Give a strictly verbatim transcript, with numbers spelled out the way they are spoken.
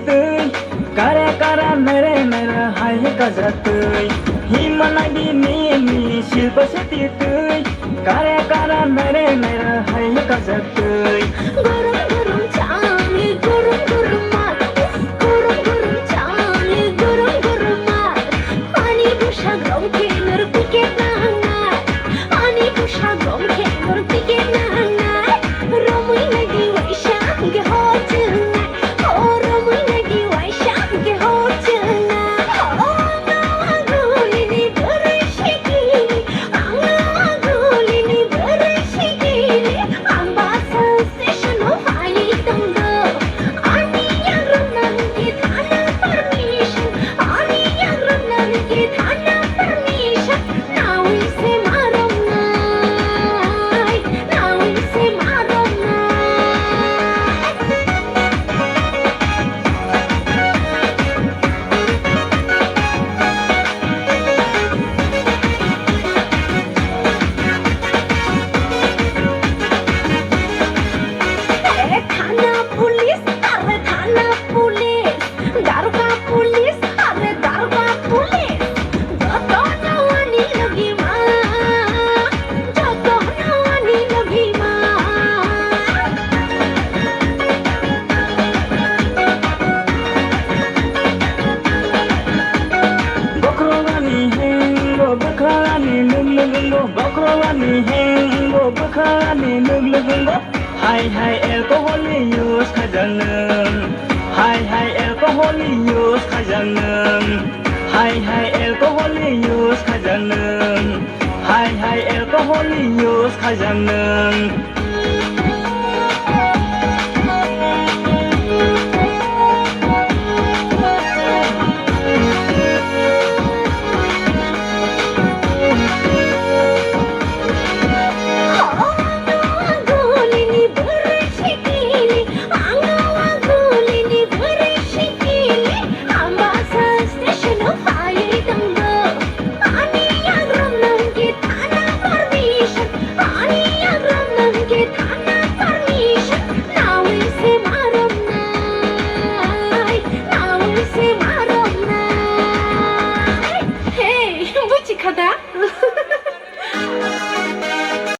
Twi, kare kara naire naira hai kajak twi. Himma nai di ni ni Shilpa Shetty twi. Kare kara naire naira hai kajak twi. Gorom gorom chani, gorom gorom mar. Gorom gorom chani, gorom gorom mar. Ani bwsa gom khe nor ticket nangnai. Ani bwsa gom khe nor ticket nangnai. Romwi nai di waisa hwnkhe hor chwngnai. O romwi nai di waisa hwnkhe hor chwngnai. O no agulini bwrwi sikili, ang no agulini bwrwi sikili, ang bus station o phaiwi tongdo. Ani yagrok nang khe thana permission, ani yagrok nang khe thana permission. Nawi se ma romnai, nawi se ma romnai. Thana police, are thana police. Daroga police, are daroga police. Jotono ani logi ma, jotono ani logi ma. Bokrok ani hengo, bokrok ani lwk lwk wngo. Bokrok ani hengo, bokrok ani lwk lwk wngo. Hai hai alcohol ni use khaijak nwng. Hai hai alcohol ni use khaijak nwng. Hai hai alcohol ni use khaijak nwng. Hai hai alcohol ni use khaijak nwng.